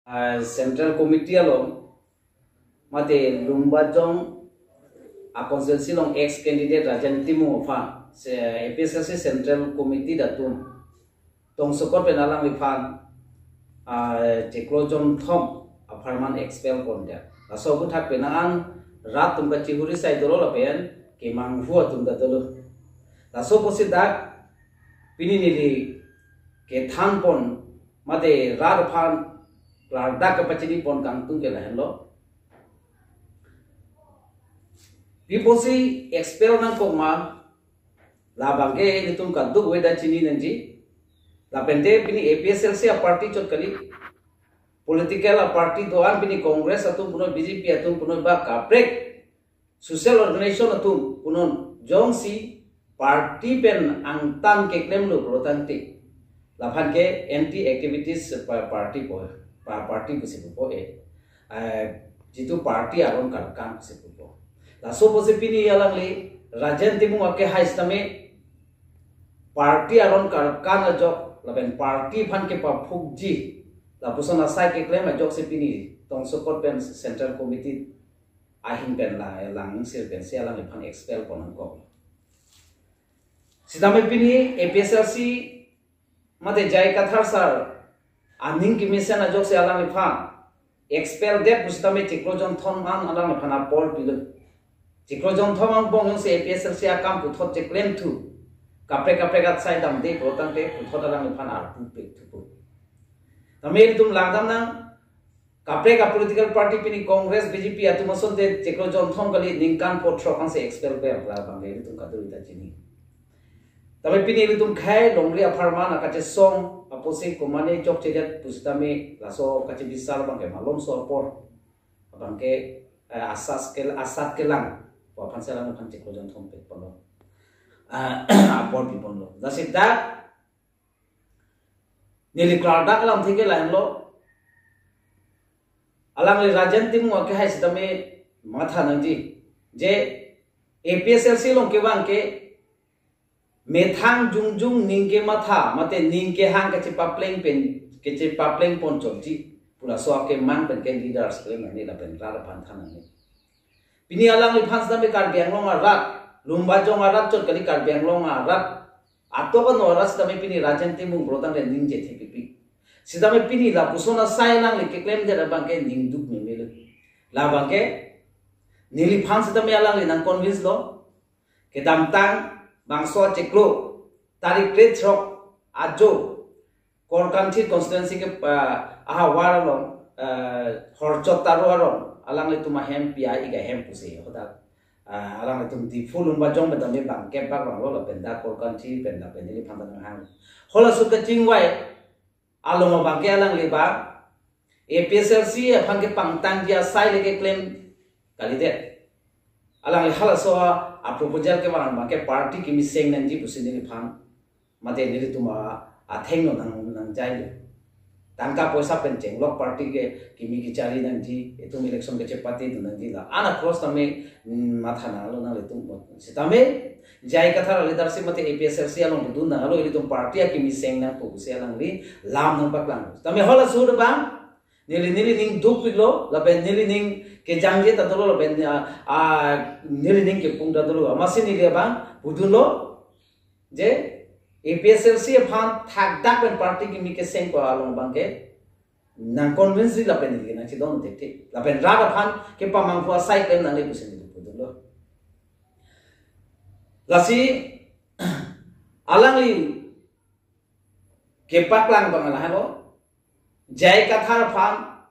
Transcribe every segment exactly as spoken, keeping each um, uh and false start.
Ah, Central Committee along, mate Lumbajong a constituency along ex candidate Rajen Timung aphan, se-, A P H L C Central Committee atum tongsokot pen alangliphan, ah, chiklo jonthom apharman expel pondet. Laso aputhak penang an rat atum kachihuri sai dolo lapen kemanghu atum ta dolo. Laso apotsi dak pini neli kethan pon mate rat aphan klardak kapachini pon kangtung ke lahenlo. Pi apotsi expel nangkok ma, labang ke ilitum kadokave ta chini nangji. Lapen te pini A P H L C a party chot kali. Political a party do-an pini Congress atum punoi, B J P atum punoi, ba kaprek social organization atum punon, jongsi party pen angtan keklemlo pulo tangte, laphan ke anti activities pa-, party po, pa-, party pusi pupo e. Eh, jitu party aron karkan pusi pupo. Laso apotsi pini alangli Rajen Timung akehai sitame party aron karkan ajok lapen party aphan kepaphukji lapuson asai keklem ajoksi pini tongsokot pen Central Committee ahin pen la langsir pensi alangliphan expel pon nangkok. Sitame pini A P H L C mate J I Kathar sir aning kemesen ajoksi alangliphan expel det pusitame chiklo jonthom an alangliphan apor pilo. Chiklo jonthom angbong jongsi A P H L C akam puthot cheklemthu, kaprek kaprek asai damde pulo tangte puthot alangliphan arpu pekthupo. Tame ilitum langdamnang, kaprek a political party pini Congress, B J P atum asonte chiklo jonthom kali, ningkan pho throk ansi expel pe apla bangke ilitum kadokave ta chini. Tame pini ilitum khei longri apharman akachesong apotsi komane chokchedet pusitame laso kachebisar bangke malomso apor. Bangke, eh, asat ke, asat kelang pu aphansi alangliphan chiklo jonthom pek ponlo. Ah, apor pi ponlo. Lasi dak neli klardak alamthe ke lahenlo. Alangli Rajen Timung akehai sitame matha nangji. Je A P H L C along kevang ke methang jongjong ning kematha mate ning kehang kachepapleng pen, kachepapleng pon chotji pu laso akemang pen ke leaders klemnangne lapen rat aphan than nangne. Pini alangliphan sitame Karbi Anglong arat, Lumbajong arat chot kali, Karbi Anglong arat atok ano arat sitame pini Rajen Timung pulo tangte ningje thepipi. Sitame pini lapuson asai alangli keklemdet abangke ningduk memelo. Labangke neliphan sitame alangli nang convince lo. Kedamtang bangso chiklo tarik krethrok ajo Korkanthi constituency ke, ah, ahavar along, ah, Horchot Taro arong alanglitum ahem pi-i ke hem pusi hadak, ah, alanglitum Diphu Lumbajong pen tame bangkep bak rong lo lapen dak Korkanthi pen lapen neliphan ta nanghang. Halaso kachingvai along abangke alangli ba A P H L C aphan kepangtangji asai le keklem kalidet. Alangli halaso a proposal kevang abangke party kimi seng nangji pusi neliphan mate nelitum athengno nang, nangjailo. Tangka poisa pen chenglok party ke kimi kechari nangji, itum election kechepate dun nangji la. Ana cross tame, mm, matha nanglo nanglitum. Sitame J I Kathar leadership mate A P H L C along dun nanglo, ilitum party akimi seng nangpo pusi alangli lam nangpaklang. Sitame halaso abang neli, neli ning dukpiklo lapen neli ning kejangje ta dolo lapen, ah, ah, neli ning kepung ta dolo. Amatsi neli abang pudunlo je A P H L C aphan thakdak pen party kimi keseng ko along abangke nang convince ri lapen neli nangchedon thekthe lapen rat aphan kepamanghu asai klem nangne pusi neli pudunlo. Lasi alangli kepaklang abang lahelo, J I Kathar aphan,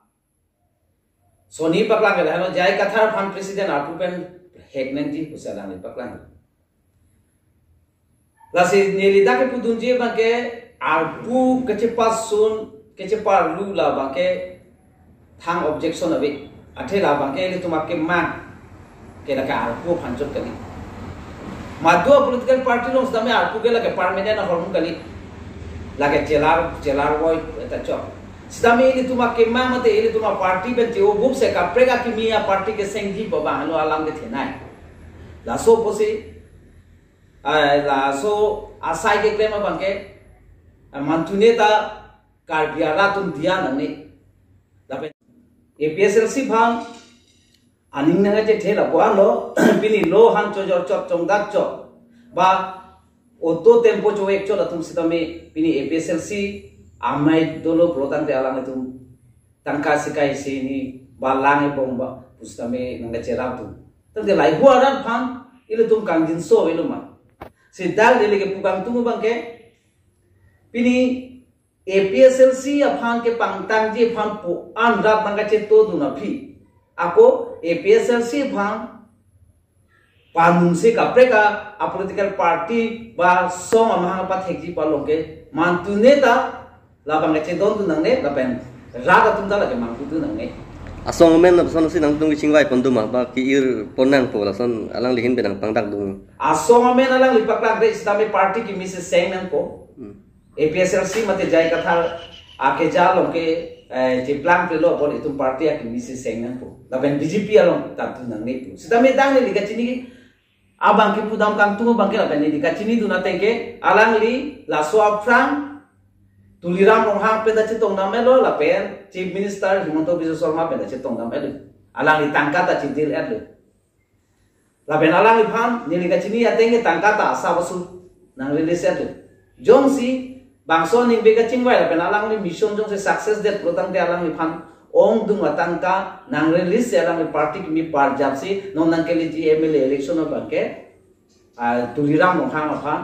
soni paklang lahelo, J I Kathar aphan president arpu pen hek nangji pusi alangli paklang. Lasi neli dak kepudunji abangke arpu kachepasun, kacheparlu labangke thang objection ave. Athe labangke ilitum akemang ke lake arpu aphan chot kali. Madu a political party along sitame arpu ke lake permanent ahormu kali. Lake chelar, chelar voi eta chot. Sitame ilitum akemang mate ilitum aparty pen che-o bup se kaprek akimi aparty kesengji pu abang lo alam kethenei. Laso pusi, ah, laso asai keklem abangke, ah, mantune ta Karbi arat atum diya nangne. Lapen A P H L C aphan aning nangkachethe lapu-an lo, pini lo han chojor chot chongdak chot ba auto tempo chovek chot atum sitame pini A P H L C amei dolo pulo tangte alanglitum tangka sikai sini ba lang ebong ba pusitame nangkacherap atum. Tangte lahei arat aphan ilitum kangjinso avelo ma? Seta neli kepu kangtung abangke, pini A P H L C aphan kepangtangji aphan pu-an rat nangkachetongdun aphi, ako A P H L C aphan panungsi kaprek a political party ba song amahang pathekji pu along ke mantune ta labang kachedondun nangne, lapen rat atum ta lake mangpudun nangne. Asong amen lapuson si nangtum kachingvai pondun ma, ba ki-ir pon nangpo lason alangli ahin pen nangpangdakdun? Asong amen alangli paklangre sitame party kimi si seng nangpo. Hmm. A P H L C mate J I Kathar akeja along ke, eh, cheplang prelo apot itum party akimi si seng nangpo. Lapen B J P along tangtun nangne pu. Sitame tang neli kachini abang kepudam kangtung abangke lapen neli kachinidun ateng ke alangli laso aphrang Tuliram Ronghang pen ta chetongdam-etlo lapen Chief Minister Himanta Biswa Sarma pen ta chetongdam-etlo. Alangli tangka ta chedil-etlo. Lapen alangliphan neli kachini ateng ke tangka ta asap asu nang-release-etlo. Jongsi bangso aningve kachingvai lapen alangli mission jongsi success det pulo tangte alangliphan ongdung atangka nang-release si alangli party kimi parjap si non nangkeleji M L A election abangke, ah, Tuliram Ronghang aphan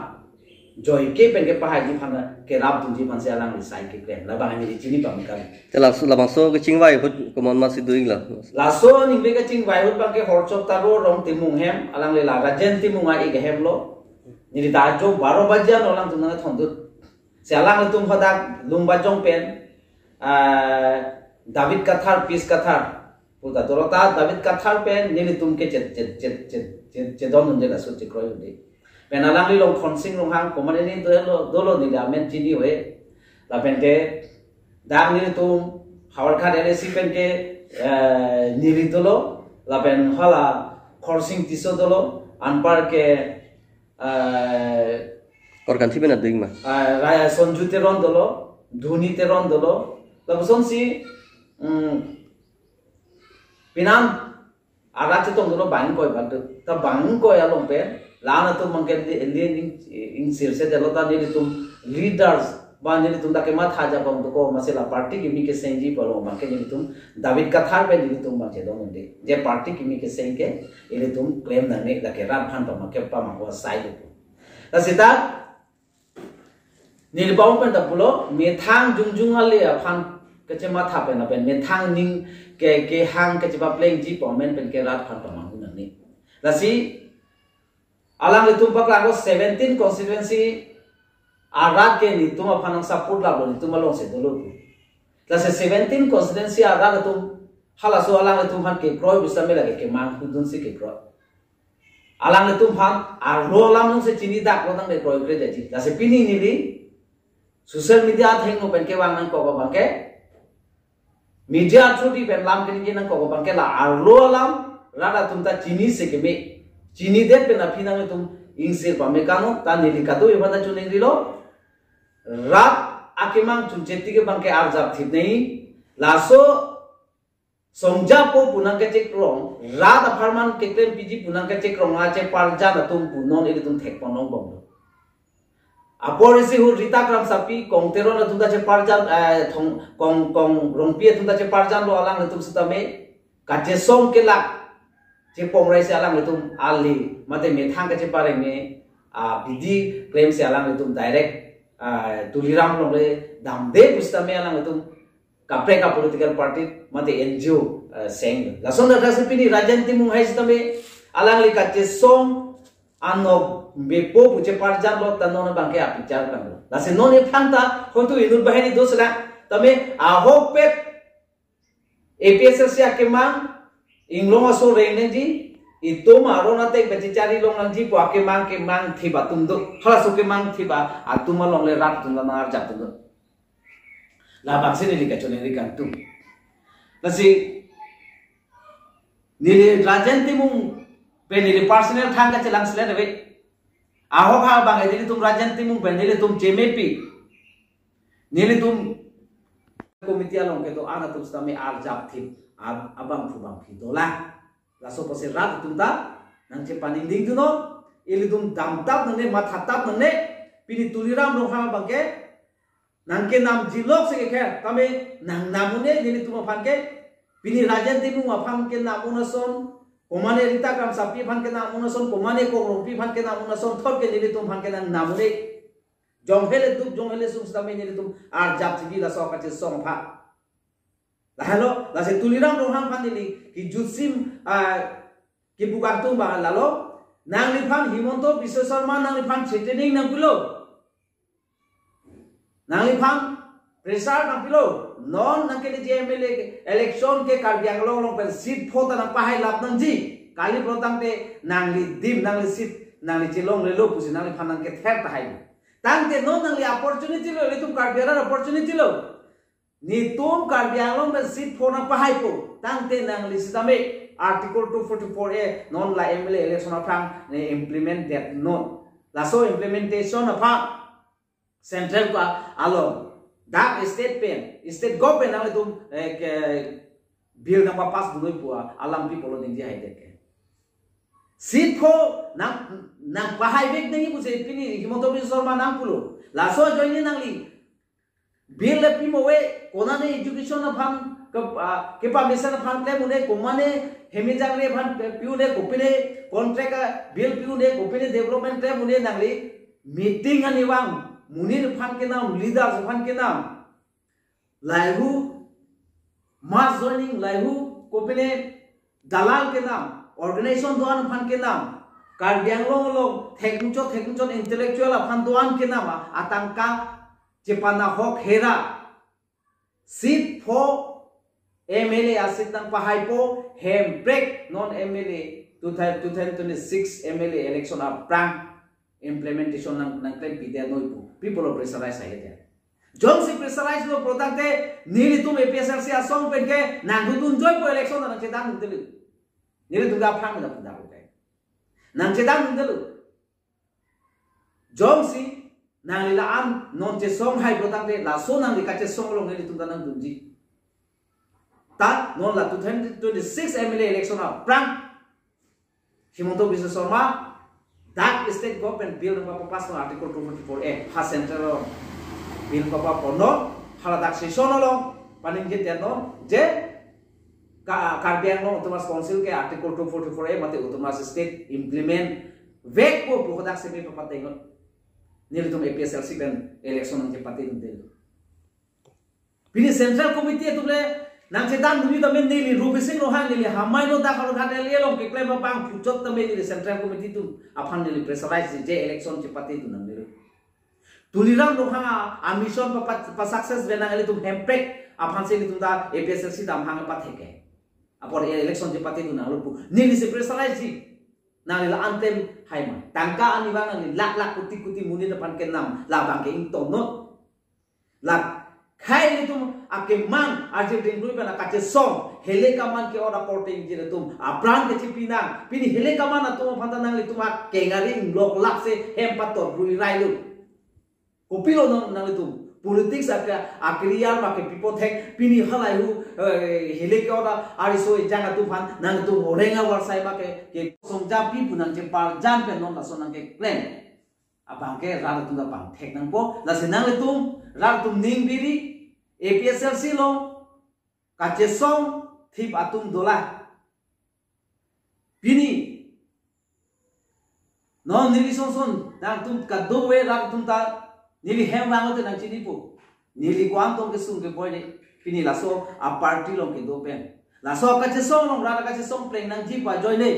joike pen kepahaiji aphan kerapdunji aphan si alangli sai keklem. Labang neli chini pamikal. Te laso labangso kachingvai ahut komat ma si doing la? Laso aningve kachingvai ahut abangke Horchok Taro Rong Timung hem, alangli la Rajen Timung a-ik ahem lo. Neli ta ajo baro baji an alangtum nangthondun. Si alangtum hadak Lumbajong pen, ah, David Kathar, Peace Kathar puta dolo, ta David Kathar pen nelitum ke chet chet chet chet chet chedondunde, laso chekroi dunde. Pen alangli along Khonsing Ronghang komat neli dolo, dolo neli amen chini ave. Lapen ke dak nelitum Howraghat L A C pen ke, eh, neli dolo. Lapen hala Khorsing Tisso dolo. Anpar ke, eh, Korkanthi pen adoing ma? Eh, Raya Sonju Teron dolo, Dhoni Teron dolo. Lapuson si, mm, pinan arat chetongdunlo bang ingkoi bang tu. Ta bang ingkoi along pen la-an atum abangke li-, li-, ing, ingsir sedetlo, ta nelitum leaders ba nelitum dak kematha ajabang tu ko, masi la party kimi kesengji pu along abangke nelitum David Kathar pen nelitum abang chedondunde. Je party kimi keseng ke ilitum klem nangne, lake rat aphan pama kepama ko sai do. Ta seta neli bang pen ta pulo, methang jongjong ale aphan kachematha pen lapen methang ning ke, kehang kachepaplengji pu amen pen ke rat aphan pamanghu nangne. Lasi alanglitum paklanglo seventeen constituency arat ke nelitum aphan nang support laplo, nelitum along si dolo pu. Lasi seventeen constituency arat atum halaso alanglitum aphan kekroi pusitame lake kemangpudun si kekroi. Alanglitum aphan arlo alam nung si chinidak lo tangte kroikre jaji. Lasi pini neli social media athengno pen kevang nangkok abangke, media through di pen lam keningje nangkok abangke la arlo alam rat atum ta chini si keme. Chinidet pen aphi nanglitum ingsir pame kano, ta neli kadokave aphan ta choningrilo. Rat akemang chunche tik abangke arjap thip nai. Laso songjapo pu nangkachekrong, rat apharman keklempiji pu nangkachekrong acheparjan atum pu non ilitum thekpon longbomlo. Apor isi ahut Rita Kramsapi, Kong Teron atum ta cheparjan, eh, Thong, Kong, Kong Rongpi atum ta cheparjanlo, alanglitum sitame kachesong kelak chepongrai si alanglitum ali mate methang kachepareng me, ah, bidi klem si alanglitum direct, ah, Tuliram alongle damde pusitame alanglitum kaprek a political party mate N G O, eh, seng. Lason dak si pini Rajen Timung hai sitame alangli kachesong anok bepo pu cheparjanlo, ta non abangke apichar kanglo. Lasi non ephan ta hoitu inut banghini do sila, tame ahokpet A P H L C akemang inglong aso reng nangji, itum aron atek bechechari long nangji pu akemang kemangthip atum do. Halaso kemangthip atum alongle rat atum la nang-arjap atum do. Labangsi neli kachoningri kangtung. Lasi neli Rajen Timung pen neli personal thang kachelang sila dave. Ahok ha abang nelitum Rajen Timung pen nelitum chemepi, nelitum committee along kedo-an atum sitame arjap thip ab-, abangphu bangphi dolang. Laso apotsi rat atum ta nangchepaningding dunnon, ilitum damtap nangne, mathatap nangne. Pini Tuliram Ronghang abangke nangkenamjilok si kekher, tame nangnam un-e nelitum aphan ke. Pini Rajen Timung aphan kenam un ason, komane Rita Kramsapi aphan kenam un ason, komane Kong Rongpi aphan kenam un ason, thot ke nelitum aphan ke nangnam un-e. Jonghe le duk, jonghe le sung sitame nelitum arjap thipji laso kachesong aphan. Lahelo, lasi Tuliram Ronghang aphan neli kijutsi, ah, kibukang atum ba lalo, nangliphan Himanta Biswa Sarma nangliphan threatening nangpilo. Nangliphan pressure nangpilo. Non nangkeleji M L A election ke Karbi Anglong along pen seat pho ta nangpahai lap nangji. Kali pulo tangte nangli dim, nangli seat, nangli chelonglelo pusi nangliphan nangkether tahai. Tangte non nangli opportunity lo, ilitum Karbi arat opportunity lo. Netum Karbi Anglong pen seat pho nangpahaipo. Tangte nangli sitame Article two forty-four A non la M L A election aphrang ne implement detnon. Laso implementation aphan central ko along, dak state pen, state government nanglitum, eh, ke bill nangpapass dunoi pu alam pi pulo ningje haidetke. Seat pho nang, nangpahaivek nangji pusi pini Himanta Biswa Sarma nangpulo. Laso ajoine nangli bill le pimo ave, konane education aphan ke, ah, kepamesen aphan klem un-e, komane hemejangre aphan pi un-e, kopine contract a bill pi un-e, kopine development klem un-e, nangli meeting ani vang, monit aphan kenam, leaders aphan kenam, laihu mass joining, laihu kopine dalal kenam, organization do-an aphan kenam, Karbi Anglong along thekmuchot thekmuchot intellectual aphan do-an kenam, a, atangka chepanahok hera. Seat pho M L A aseat nangpahaipo, Hemprek non M L A two thousand, two thousand twenty-six M L A election aphrang implementation nang, nangklempi detnoi pu. Pi pulo pressurize ahe det. Jongsi pressurize lo pulo tangte nelitum A P H L C asong pen ke nangdodun joipo, election nangchedandundelo. Nelitum ke aphrang mena pudak lo kai. Nangchedandundelo. Jongsi nangli la-an non chesong hai pulo tangte laso nangli kachesong along nelitum ta nangdunji. Ta non la two thousand twenty-six M L A election aphrang Himanta Biswa Sarma dak state government bill nangpapass non Article two forty-four A, ha central along bill papass ponnon, hala dak session along paningje detnon je Ka-, Karbi Anglong Autonomous Council ke Article two forty-four A mate Autonomous State implement vekpo pu hadak seme papatengnon. Nelitum A P H L C pen election nangchepatedunde. Pini Central Committee atum le nangchedandunji tame neli Rubising Ronghang, neli Hamaino dak Howraghat area along keklem abangphu chot tame neli Central Committee atum aphan neli pressurize je election chepatedun nangnelo. Tuliram Ronghang a, a mission pa, pa, pa success venang, ilitum Hemprek aphansi ilitum ta A P H L C dam hang patheke. Apor election chepatedun nanglo pu neli si pressurize ji. Nangli la-an klem hai ma. Tangka ani vang nangli lakh lakh koti koti monit aphan kenam, labang ke ingtonnon. La khei ilitum akemang arje dengdui pen akachesong, hele kaman ke-ot akorte ingjir atum apran kechepinang. Pini hele kaman atum aphan ta nanglitum akengari inglok lak se hem patot rui railo. Kopilo nang, nanglitum politics ake akriyar ma kepi apot thek, pini halaihu, eh, hele ke-ot ariso ejang atum aphan nanglitum oreng avarsai ma ke, kesongja pi pu nangcheparjan pen non laso nangkeklem. Abang ke rat atum ta pangthek nangpo, lasi nanglitum rat atum ning biri, A P H L C along kachesong thip atum dolang. Pini non neli sonson nangtum kadokave rat atum ta neli hem vanglote nangchinipo. Neli ko-an tong kesung keboi de, pini laso a party along kedo pen. Laso kachesong along rat kachesong pleng nangji pu ajoine,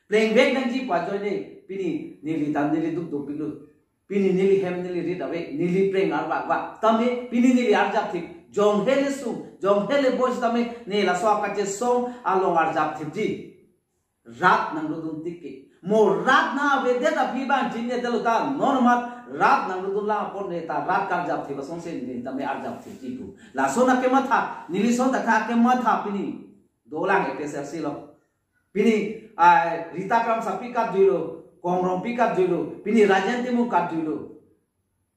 plengvek nangji pu ajoine, pini neli ta neli duk dopiklo. Pini neli hem neli rit ave, neli pleng arvak vak. Tame pini neli arjap thip. Jonghe le sung, jonghe le boi sitame ne laso kachesong along arjap thipji. Rat nangdodun tik ke. Mo rat nang avedet aphi bang chinine detlo ta non amat rat nangdodun lang apot ne ta rat karjap thip asonsi ne tame arjap thipji pu. Laso nangkematha, neli son ta nangkematha pini dolang A P H L C along. Pini, ah, Rita Kramsapi katjuilo, Kong Rongpi katjuilo, pini Rajen Timung katjuilo.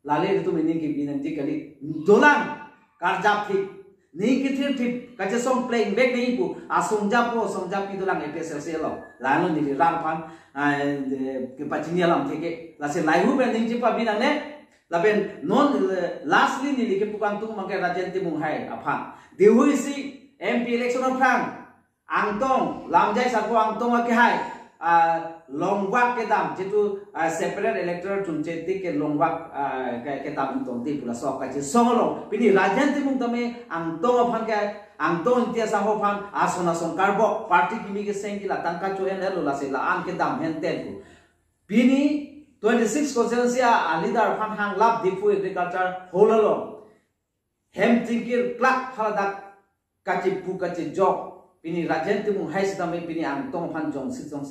Lale ilitum ining kebi nangji kali. Dolang, karjap thip, Ning kethirthip kachesong pleng bek ning pu asong japo asong japi dolang A P H L C along. Lalo neli rat aphan, ah, eh, kepachini alam theke. Lasi lahei pen ning chepabi nangne. Lapen non, eh, lastly neli kepu kangtung abangke Rajen Timung hai aphan. Dehui isi M P election aphrang Angtong, Lamjai Sako Angtong akehai, ah, Longvak kedam, jitu, ah, separate electoral chunche tik ke Longvak, ah, ke, kedam ingtong ti pu laso kachesong along. Pini Rajen Timung tame Angtong aphan ke, Angtong Ingti Asangho aphan ason ason karbok, party kimi keseng ke la tangka cho-en lo, lasi la-an kedam hen ten pu. Pini twenty-six constituency a, a leader aphan hanglap Diphu Agriculture Hall along hem tingkir klak haladak kachipu kachijok. Pini Rajen Timung hai sitame pini Angtong aphan jongsi jongsi